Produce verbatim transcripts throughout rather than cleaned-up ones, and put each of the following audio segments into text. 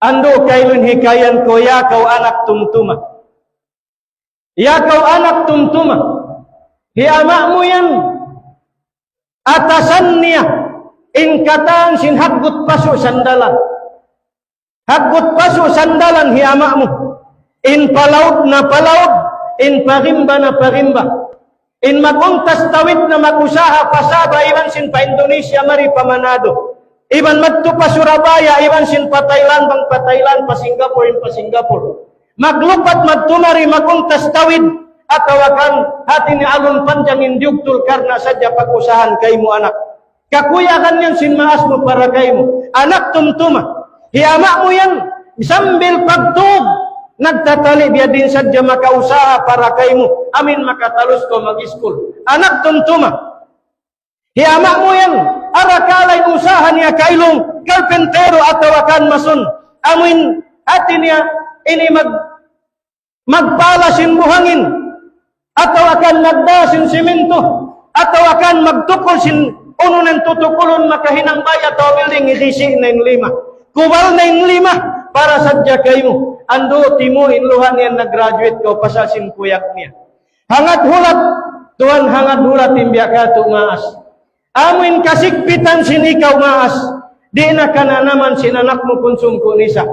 Andu' kailu in hikayan ku, ya kaw anak tumtuma. Ya kaw anak tumtuma. Hi ama' mu yan, atasan niya in katan sin haggut pasu' sandalan. Haggut pasu' sandalan hi ama' mu. In palaud na palaud, in parimba na parimba. In mag-untas tawid na mag-usaha pa Sabah iban sin pa Indonesia mari pa Manado. Iban madtu pa Surabaya iban sin pa Thailand bang pa Thailand, pa Singapore iban pa Singapore. Maglupat madtu mari mag-untas tawid atawa kan hati niya alun panjang in diyugtul karna' sadja pag-usahan kaymu anak. Kakuyagan yan sin maas mu para kaymu. Anak tumtuma. Hi ama' mu yan, sambil pagtug, nagtatali biya' diin sadja makausaha para kaymu. Amin makatalus kaw mag-iskul. Anak tumtuma. Hi ama' mu yan, arakala' in usaha niya kailung, karpintero atawa kan mason. Amin hati niya, ini mag- magpala sin buhangin, atawa kan magdā sin siminto, atawa kan magtukul sin unu na in tutukulun makahinang bāy atawa building, igisi na in lima. Kubal na in lima, para sadja kaymu. Andu' timu' in luha' niya nag-graduate kaw pasal sin kuyag niya. Hangad hulat, tuwan hangad hulat in biya' katu' maas. Amu in kasigpitan sin ikaw maas, di' na kananaman sin anak mu kunsum kunisa.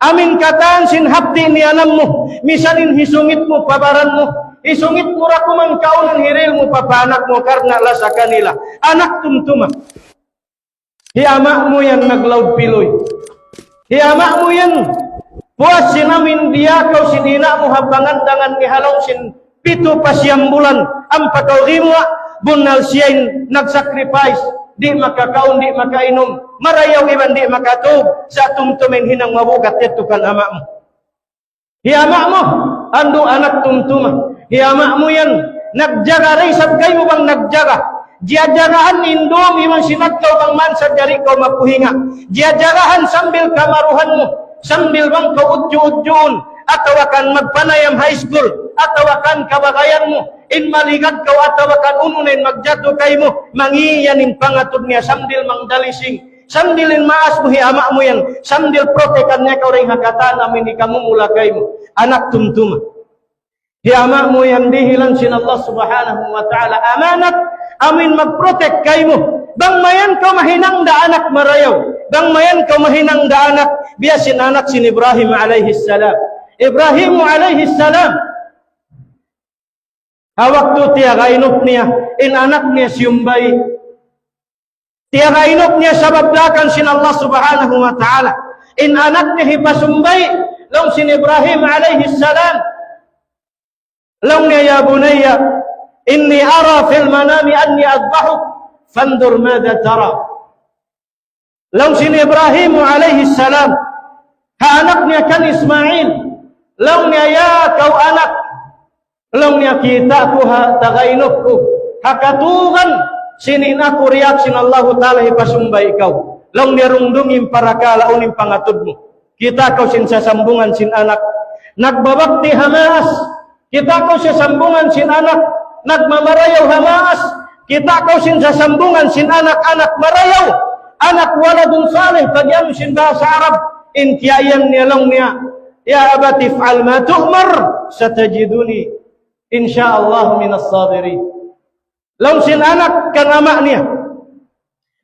Amu in katan sin hapdi' niyanam mu, misan in hisungit mu pa baran mu, hisungit mu ra kuman kaunun hiril mu pa anak mu karna' lasa kanila. Anak tumtuma. Hi ama' mu yan naglaud piluy. Hi ama' mu yan, puas sin amin diyakaw sin ina' mu ha pangandangan niya ha lawm sin pitu pa siyam bulan, ampa kaw gimuwa', bunnal siya in nag-sacrifice, di' makakaun, di' makainum, marayaw iban di' makatug, sa' tumtuma in hinang mabugat yadtu kan ama' mu. Hi ama' mu, andu' anak tumtuma. Hi ama' mu yan, nagjaga da isab kaymu bang nagjaga. Jiyajagahan in dum iban sin adlaw bang man sadja di' kaw mapuhinga. Jiyajagahan sambil kamaruhan mu, sambil bang kaw udju-udjuun, atawa kan magpanayam high school, atawa kan kabagayan mu, in maligad kaw, atawa kan unu na in magjatu kaymu, mangi' yan in pangatud niya sambil mangdalising. Sambil in maas mu hi ama' mu yan, sambil protekan niya kaw dayn ha katan amu in hikamumula kaymu. Anak tumtuma. Hi ama' mu yan dihilan sin Allah Subhanahu wa Ta'ala amanat, amu in mag-protect kaymu. Bang mayan kaw mahinang da anak marayaw. Bang mayan kaw mahinang da anak, biya' sin anak sin Ibrahim alayhi salam. Ibrahim alayhi salam, ha waktu tiyagainup niya in anak niya siyumbay. Tiyagainup niya sabab daakan sin Allah Subhanahu wa Ta'ala in anak niya hipasumbay. Laung sin Ibrahim alayhi salam, laung niya, يا بني إني أرى في المنام أني أذبحك فانظر ماذا ترى. Laung sin Ibrahim alayhi salam ha anak niya kan Ismail, laung niya, "Ya kaw anak," laung niya, "kita' ku ha tagainup ku ha katugan sin in aku diyaakan sin Allahu Ta'ala hipasumbay kaw." Laung niya, "Rungdung in parakala' unu in pangatud mu." Kita' kaw sin sasambungan sin anak nagbabakti ha maas. Kita' kaw sasambungan sin anak nagmamarayaw ha maas. Kita' kaw sin sasambungan sin anak, anak marayaw. Anak waladun salih, pag-iyanun sin bahasa Arab. In kiyaiyan niya laung niya, يا أبت افعل ما تؤمر ستجدني إن شاء الله من الصابرين. Laung sin anak kan ama' niya.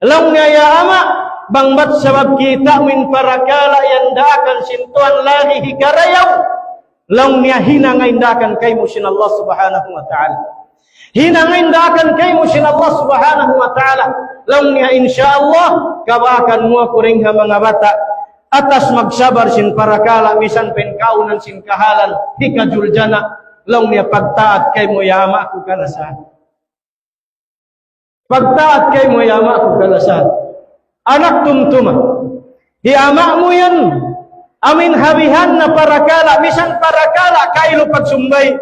Laung niya, "Ya ama', bang bat sabab kita' mu in parakala' yan daakan sin Tuhan lagi' hikarayaw." Laung niya, "Hinanga in daakan kaymu sin Allah Subhanahu wa Ta'ala. Hinanga in daakan kaymu sin Allah Subhanahu wa Ta'ala." Laung niya, "Insya Allah, kabaakan mu aku dayn ha manga bata' atas magsabar sin parakala', misan pa in kaunan sin kahalan, hikajuljana." Laung niya, "Pagtaat kaymu, ya ama' ku kalasahan. Pagtaat kaymu, ya ama' ku kalasahan." Anak tumtuma. Hi ama' mu yan, amu in habihan na parakala', misan parakala' kailu pagsumbay.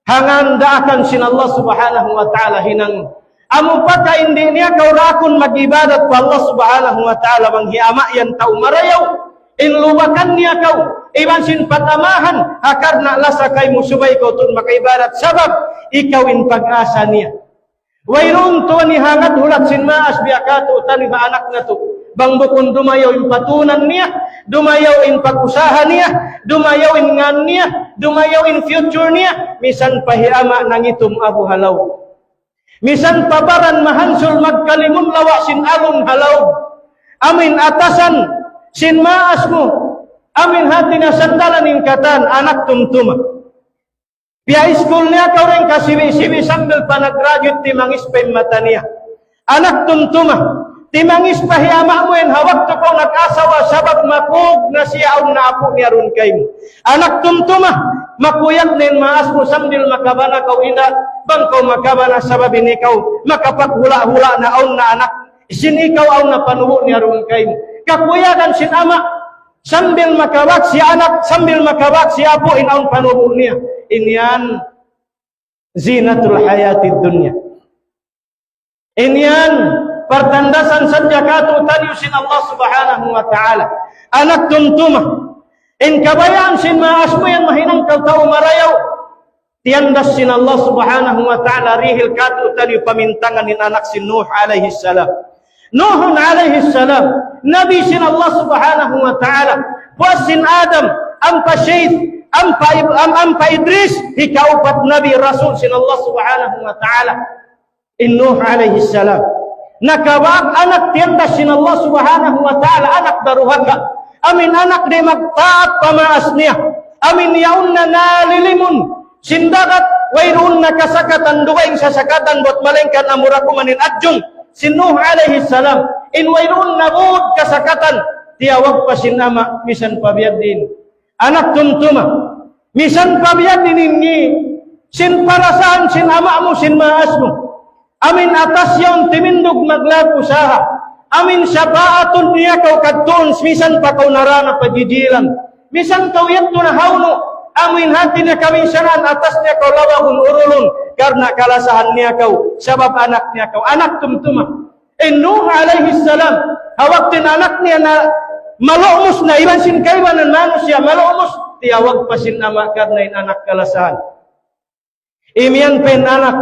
Hangkan daakan sin Allah Subhanahu wa Ta'ala hinang. Amu pa ka in di' niya kaw daakun mag-ibadat pa Allah Subhanahu wa Ta'ala bang hi ama' yan tau marayaw. In lubakan niya kaw iban sin patamahan, ha karna' lasa kaymu subay kaw tuud makaibadat sabab ikaw in pag-asa niya. Wayruun tuud ini hangad hulat sin maas biya' katu' taniyu ha anak natu'. Bang bukun dumayaw in patunan niya, dumayaw in pag-usaha niya, dumayaw in ngan niya, dumayaw in future niya, misan pa hi ama' nangitum abu ha laum. Misan pa baran mahansul magkalimun lawa' sin alun ha laum. Amin atasan sin maas mu, amin hati niya sandalan in katan, anak tumtuma. Piyaiskul niya kaw dayn kasibi-sibi sambil pa nag-graduate timangis pa in mata niya. Anak tumtuma, timangis pa hi ama' mu yan ha waktu kaw nag-asawa sabab makug na siya awn na apu' niya duun kaymu. Anak tumtuma, makuyag na in maas mu sambil makabana kaw inda', bang kaw makabana sabab in ikaw makapaghula'-hula' na awn na anak, sin ikaw awn na panubu' niya duun kaymu. Kakuyagan sin ama', sambil makabak siya anak, sambil makabak siya apu' in awn panubu' niya. In yan zinatul hayatid dunya. In yan partandasan sadja kātu'niyu sin Allah Subhanahu wa Ta'ala. Anak tumtuma. In kabayaan sin maas mu yan mahinang kaw tau marayaw. Tiyandas sin Allah Subhanahu wa Ta'ala dihil kātu'niyu pamintangan in anak sin Nuh alayhi salam. Nuhun alayhi salam, Nabi sin Allah Subhanahu wa Ta'ala. Puas sin Adam, ampa Seth, ampa Ib-, am-, ampa Idris, hikaupat Nabi Rasul sin Allah Subhanahu wa Ta'ala. In Nuh alayhi salam. Nakabak anak tiyandas sin Allah Subhanahu wa Ta'ala, anak daruhaka. Amin anak di' magtaat pa maas niya. Amin yaun na nalilimun sin dagat, wayruun na kasakatan dugaing sasakatan buat malaingkan amura kuman in adjung sin Nuh alayhi salam. In wayruun na bud kasakatan, tiyawag pa sin ama' misan pa biya' diin. Anak tumtuma, misan pa biya' diin ini, sin parasahan sin ama' mu, sin maas mu. Amin atas yaun timindug maglaku saha. Amin sapaatun niya kaw kadtuun, misan pa kaw narana pa jijilan. Misan kaw yadtu na hawnu, amin hati niya kaminsanan atas niya kaw lawagun urulun, karna' kalasahan niya kaw, sabab anak niya kaw, anak tumtuma. In Nuh alayhi salam, ha waktu in anak niya na malumus na iban sin kaibanan manusiya', malumus, tiyawag pa sin ama' karna' in anak kalasahan. Imiyan pa in anak,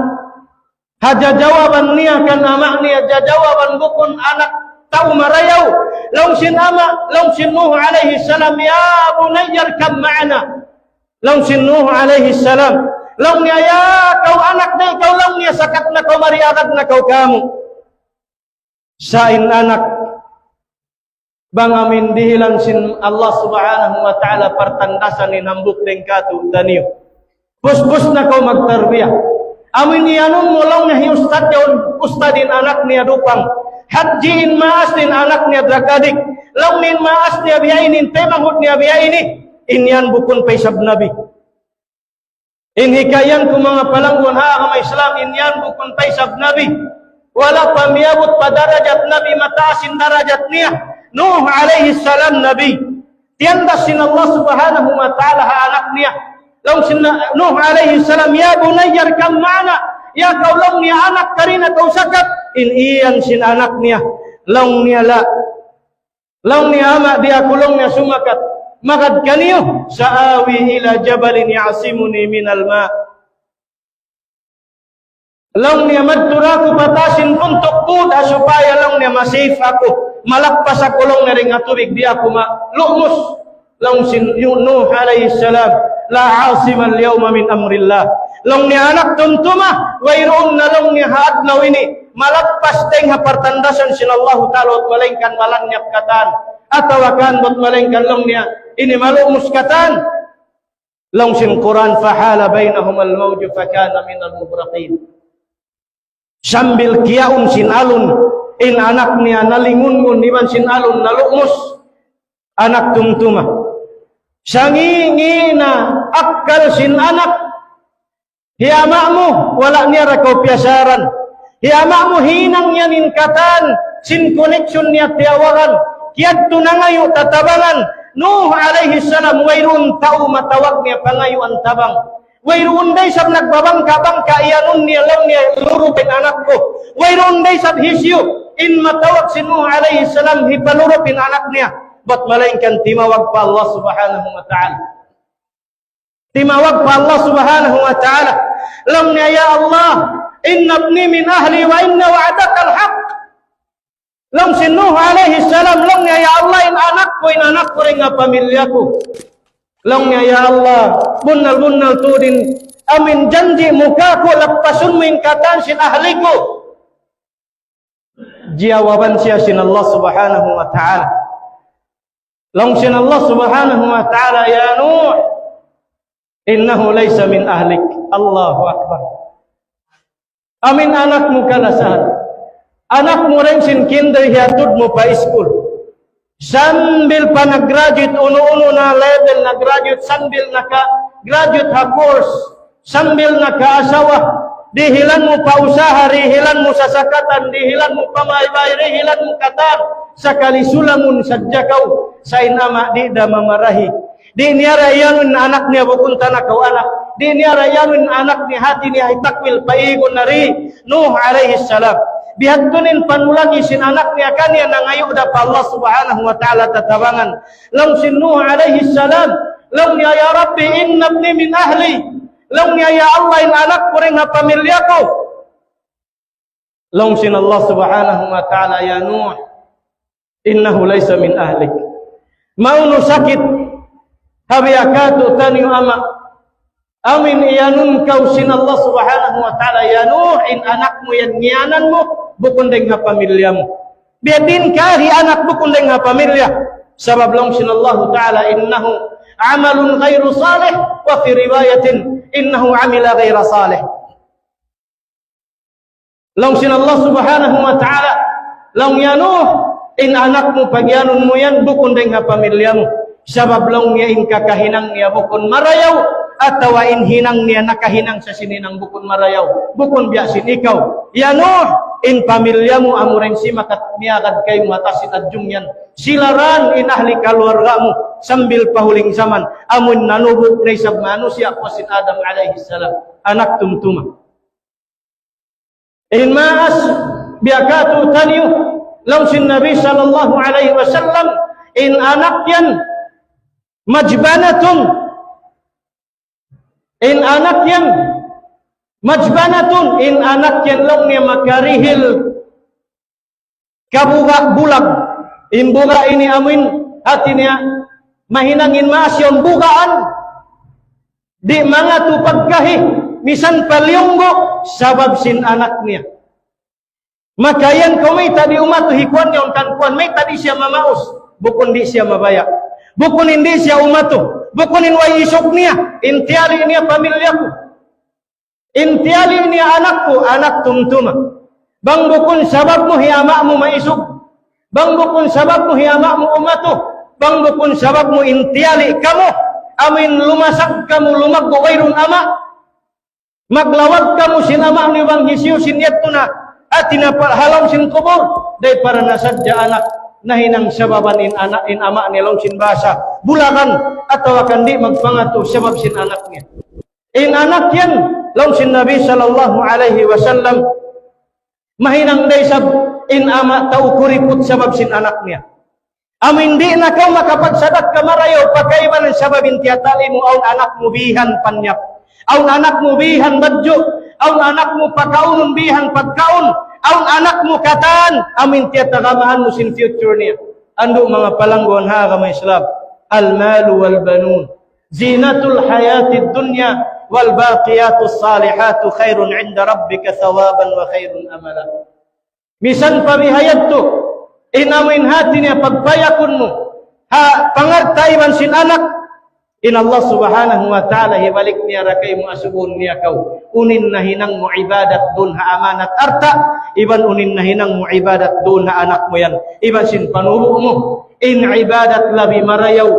ha jajawaban niya kan ama' niya, jajawaban bukun anak tau marayaw. Laung sin ama', laung sin Nuh alayhi salam, "Ya bunayya irkab ma'ana." Laung sin Nuh alayhi salam, laung niya, "Ya kaw anak, di' kaw," laung niya, "sakat na kaw mari, agad na kaw kāmu'." Sa' in anak, bang amin dihilan sin Allah Subhanahu wa Ta'ala partandasan in hambuuk dayn kātu'niyu. Puspus na kaw magtarbiya. Amin iyanun mu laung niya hi ustad yaun, ustad in anak niya dupang. Hadji in maas in anak niya drug addict. Laung niya in maas niya biya' ini, in taymanghud niya biya' ini. In yan bukun pa isab nabi. In hikayan ku manga palangguan ha agama Islam, in yan bukun pa isab nabi. Wala' pa miyabut pa darajat nabi, mataas in darajat niya. Nuh alayhi salam nabi. Tiyandas sin Allah Subhanahu wa Ta'ala ha anak niya. Laung sin Nuh alayhi salam, "Ya bunayya irkab ma'ana." Ya kaw laung niya anak, kari na kaw sakat. In iyan sin anak niya. Laung niya la. Laung niya ama', di' aku laung niya sumakat. Magad kaniyu, "Sa'awi ila jabalin ya'simuni minal ma'." Laung niya madtu da aku pa taas sin puntuk bud ha supaya laung niya ma-safe aku. Malappas aku laung niya dayn ha tubig, di' aku malumus. Laung sin Nuh alayhi salam, "La 'asima al-yawma min amrillah." Laung niya anak tumtuma, wayruun na laung niya ha adlaw ini malappas dayn ha partandasan sin Allahu Ta'ala, malaingkan malanyap katan. Atawa kan bat malaingkan laung niya ini malumus katan. Laung sin Qur'an, "Fahala baynahuma al-mawju fakana min al-mughraqin." Sambil kiyaun sin alun, in anak niya nalingun-ngun iban sin alun nalumus. Anak tumtuma. Sangi-ngi na akkal sin anak. Hi ama' mu, wala' niya da kaw piyasaran. Hi ama' mu hinang niya in katan, sin connection niya tiyawagan. Kiyadtu nangayu' tatabangan. Nuh alayhi salam, wayruun tau matawag niya pangayuan tabang. Wayruun da isab nagbabangka-bangka, iyanun niya, laung niya, "Lurup in anak ku." Wayruun da isab hisiyu in matawag sin Nuh alayhi salam, hipalurup in anak niya. Bat malaingkan timawag pa Allah Subhanahu wa Ta'ala. Timawag pa Allah Subhanahu wa Ta'ala. Laung niya, "Ya Allah, inna ibni min ahli wa inna wa'daka al-haq." Laung sin Nuh alayhi salam, laung niya, "Ya Allah, in anak ku, in anak ku dayn ha pamilya ku." Laung niya, "Ya Allah, bunnal-bunnal tuud in amu in janji' mu kāku', lappasun mu in katan sin ahli ku." Jiyawaban siya sin Allah Subhanahu wa Ta'ala. Laung sin Allah Subhanahu wa Ta'ala, "Ya Nuh, innahu laysa min ahlik." Allahu Akbar. Amu in anak mu kalasahan. Anak mu dayn sin kinder hiyatud mu pa iskul. Sambil pa nag-graduate, unu-unu na level nag-graduate, sambil naka-graduate ha course, sambil nakaasawa, dihilan mu pa usaha, dihilan mu sasakatan, dihilan mu pamaybay, dihilan mu katan, sakali sulamun sadja kaw, sa' in ama' di' da mamarahi. Di' niya da iyanun anak niya bukun tanakaw anak. Di' niya da iyanun anak niya, hati niya hitakwil pa igun na ri Nuh alayhi salam. Bihadtu in panulagi sin anak niya kaniya nangayu' da pa Allah Subhanahu wa Ta'ala tatabangan. Laung sin Nuh alayhi salam, laung niya, "Ya Rabbi, inna ibni min ahli." Laung niya, "Ya Allah, in anak ku dayn ha pamilya ku." Laung sin Allah Subhanahu wa Ta'ala, "Ya Nuh, innahu laysa min ahlik." Maunu sakit ha biya' katu' taniyu ama'. Amu in iyanun kaw sin Allah Subhanahu wa Ta'ala, "Ya Nuh, in anak mu yan ngiyanan mu, bukun dayn ha pamilya mu." Biya' diin kari anak bukun dayn ha pamilya. Sabab laung sin Allah Ta'ala, "Innahu amalun ghayru salih," wa fi riwayatin, "Innahu amila ghayra salih." Laung sin Allah Subhanahu wa Ta'ala, laung niya, "Nuh, in anak mu pagiyanun mu yan bukun dayn ha pamilya mu. Sabab laung niya in kakahinang niya bukun marayaw, atawa in hinang niya nakahinang sa sin hinang bukun marayaw, bukun biya' sin ikaw. Ya Nuh, in pamilya mu amu dayn simakat miyagad kaymu ha taas sin adjung yan. Sila ra in ahli kaluwarga mu, sambil pa huling jaman, amu in nanubuk na isab manusiya' pa sin Adam alayhi salam." Anak tumtuma. In maas, biya' katu' taniyu, laung sin Nabi sallallahu alayhi wasallam, in anak yan, majbanatun. In anak yan, majbanatun. In anak yan laung niya makarihil kabuga' bulag. In buga' ini amuin hati niya mahinang in maas yaun bugaan. Di' mangatu pagkahi, misan pa liyunggu', sabab sin anak niya. Maka yan kaw mayta' di' umatu hikuan niya untan kuan, mayta' di' siya mamaus, bukun di' siya mabaya'. Bukun in di' siya umatu, bukun in way isug niya, in tiyali' niya pamilya ku. In tiyali' niya anak ku, anak tumtuma. Bang bukun sabab mu hi ama' mu maisug. Bang bukun sabab mu hi ama' mu umatu. Bang bukun sabab mu in tiyali' kamu. Amuin lumasag kamu lumaggu' wayruun ama'. Maglawag kamu sin ama' niyu bang hisiyu sin yadtu na. Hati niya pa ha lawm sin kubul. Dayn para na sadja anak. Nahinang sababan in anak, in ama' niya laung sin bahasa bulagan. Atawa kan di' magpangatu sabab sin anak niya. In anak yan, laung sin Nabi sallallahu alayhi wasallam, mahinang da isab in ama' tau kuriput sabab sin anak niya. Amu in di' na kaw makapagsadakka marayaw pa kaibanan sabab in tiyatali' mu awn anak mu bihan panyap. Awn anak mu bihan badju'. Awn anak mu pakaunun bihan pagkaun. Awn anak mu katan. Amu in tiyatagamahan mu sin future niya. Andu' manga palangguan ha agama Islam. المال والبنون زينة الحياة الدنيا والباقيات الصالحات خير عند ربك ثوابا وخير أملا. Misan pa biha yadtu, in amuin hati niya pagbayakun mu, ha pangalta' iban sin anak, in Allah Subhanahu wa Ta'ala hibalik niya ra kaymu asubuhun niya kaw. Unu in nahinang mu ibadat duun ha amanat alta', iban unu in nahinang mu ibadat duun ha anak mu yan, iban sin panubu' mu. In ibadat labi marayaw.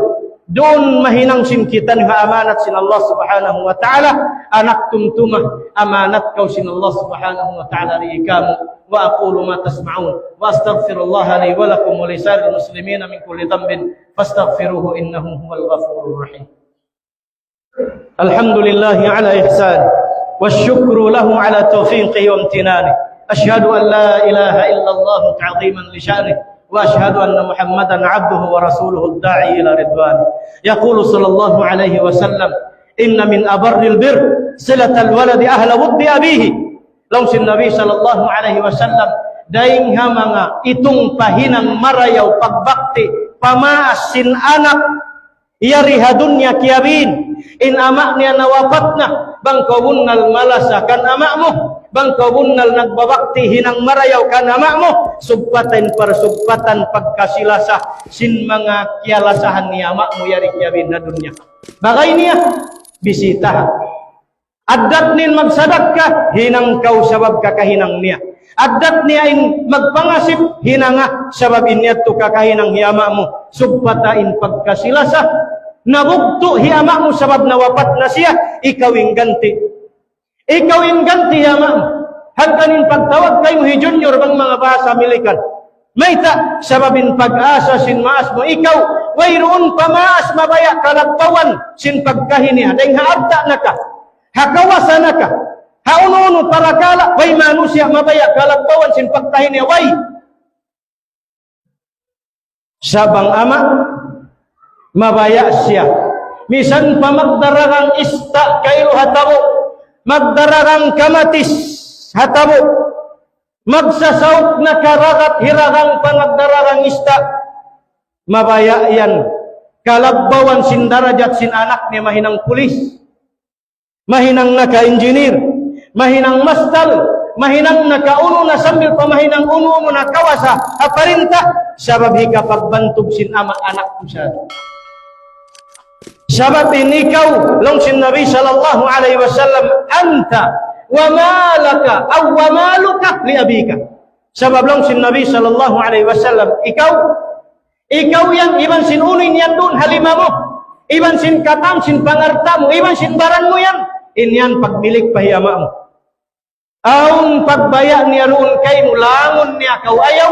Duun mahinang sin kitaniyu ha amanat sin Allah Subhanahu wa Ta'ala, anak tumtuma, amanat kaw sin Allah Subhanahu wa Ta'ala di' kamu. وأقول ما تسمعون وأستغفر الله لي ولكم ولسائر المسلمين من كل ذنب فاستغفروه إنه هو الغفور الرحيم. الحمد لله على إحسانه، والشكر له على توفيقه وامتنانه. أشهد أن لا إله إلا الله تعظيما لشأنه، وأشهد أن محمدا عبده ورسوله الداعي إلى رضوانه. يقول صلى الله عليه وسلم: إن من أبر البر صلة الولد أهل ود أبيه. Laung sin Nabi sallallahu alayhi wasallam, Dayng ha manga itung pa hinang marayaw pagbakti pa maas sin anak yari ha dunya kiyabin. In ama' niya nawapat na, bang kaw bunnal malasa kan ama' mu, bang kaw bunnal nagbabakti hinang marayaw kan ama' mu, sugpatan parsugpatan pagkasi-lasa sin manga kiyalasahan ni ama' mu yari kiyabin ha dunya. Bagay niya, bisitaha. Addat niya in magsadakka, hinang kaw sabab kakahinang niya. Addat niya in magpangasip, hinanga sabab in yadtu kakahinang hi ama' mu. Sugpata in pagkasi-lasa. Nabugtu' hi ama' mu sabab nawapat na siya, ikaw in ganti'. Ikaw in ganti' hi ama' mu. Hangkan in pagtawag kaymu hi Junior bang manga bahasa Milikan. Mayta', sabab in pag-asa sin maas mu ikaw, wayruun pa maas mabaya' kalabbawan sin pagkahi niya. Dayng ha alta' na ka, ha kawasa na ka, ha unu-unu parakala', way manusiya' mabaya' kalabbawan sin pagkahi niya, way. Sa' bang ama', mabaya' siya. Misan pa magdaragang ista' kailu ha tabu', magdaragang kamatis ha tabu', magsasauk na karagat hiragang pa magdaragang ista'. Mabaya' yan. Kalabbawan sin darajat sin anak niya mahinang pulis. Mahinang na ka engineer, mahinang mastal, mahinang na ka unu na sambil pa mahinang unu-unu na kawasa ha parinta, sabab hikapagbantug sin ama' anak mu sa. Sabab in ikaw, laung sin Nabi sallallahu alayhi wasallam, أنت ومالك أو ومالك لأبيك. Sabab laung sin Nabi sallallahu alayhi wasallam, ikaw, ikaw yan, iban sin unu in yan duun ha lima mu, iban sin katan sin pangalta' mu, iban sin baran mu yan, in yan pagmilik pa hi ama' mu. Awn pagbaya' niya duun kaymu, langun niya kaw ayaw.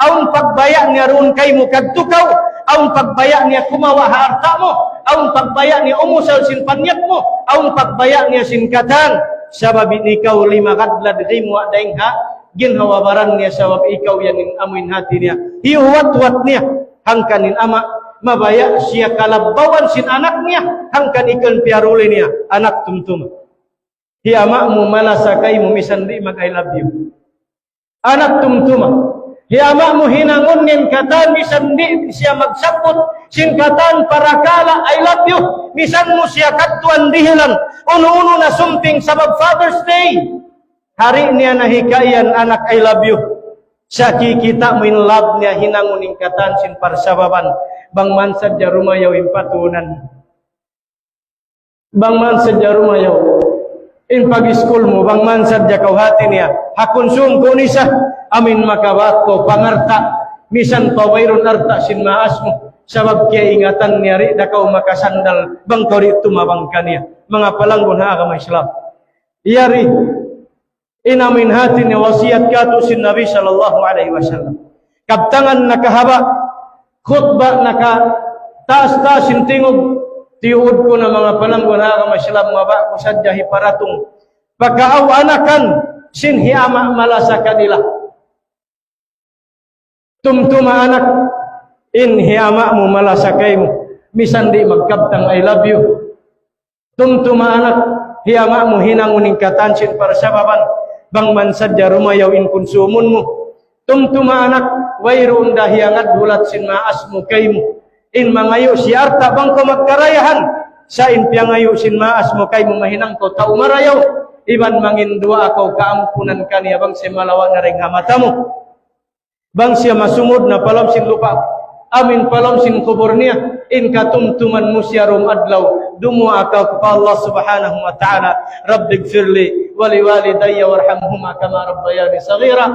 Awn pagbaya' niya duun kaymu, kadtu kaw. Awn pagbaya' niya kumawa' ha alta' mu. Awn pagbaya' niya umusal sin panyap mu. Awn pagbaya' niya sin katan. Sabab in ikaw lima kadlad rimuwa' dayng ha ginhawa-baran niya, sabab ikaw yan in amuin hati niya. Hiyuwat-wat niya. Hangkan in ama', mabaya' siya kalabbawan sin anak niya. Hangkan ikaw in piyaruli niya, anak tumtuma. Hi ama' mu malasa kaymu misan di' mag-I love you. Anak tumtuma. Hi ama' mu hinangun niya in katan misan di' siya magsabbut sin katan parakala' I love you. Misan mu siya kadtuan dihilan unu-unu na sumping sabab Father's Day. Di' niya na hikayan anak I love you. Sa' kikita' mu in love niya hinangun in katan sin parsababan. Bang man sadja rumayaw in patunan. Bang man sadja rumayaw in pag-iskul mu, bang man sadja kaw hati niya, ha kunsum ku ni sa, amin makabaak kaw pangalta', misan pa wayruun alta' sin maas mu, sabab kiyaingatan niya di' da kaw makasandal, bang kaw di' tumabang kaniya. Manga palanggun ha agama Islam. Yari, in amuin hati niya wasiyat katu' sin Nabi sallallahu alayhi wasallam. Kabtangan nakahaba', khutba nakataas-taas in tingug, tiyuud ku na manga palanggun ha agama Islam, mabaya' ku sadja hiparatung. Pagka aw anakan, sin hi ama' malasa kanila. Tumtuma anak, in hi ama' mu malasa kaymu, misan di' magkabtang I love you. Tumtuma anak, hi ama' mu hinangun in katan sin parsababan, bang man sadja rumayaw in kunsumun mu. Tumtuma anak, wayruun da hiyangad hulat sin maas mu kaymu. In mangayu' siya alta' bang kaw magkarayahan, sa' in piyangayu' sin maas mu kaymu mahinang kaw tau marayaw, iban mangin duwaa kaw kaampunan kaniya bang siya malawa' na dayng ha mata mu. Bang siya masumud na pa lawm sin lupa', amin pa lawm sin kubul niya, in katumtuman mu siya dum adlaw, dumuwaa kaw pa Allah Subhanahu wa Ta'ala, رب اغفر لي ولوالدي وارحمهما كما ربياني صغيرا.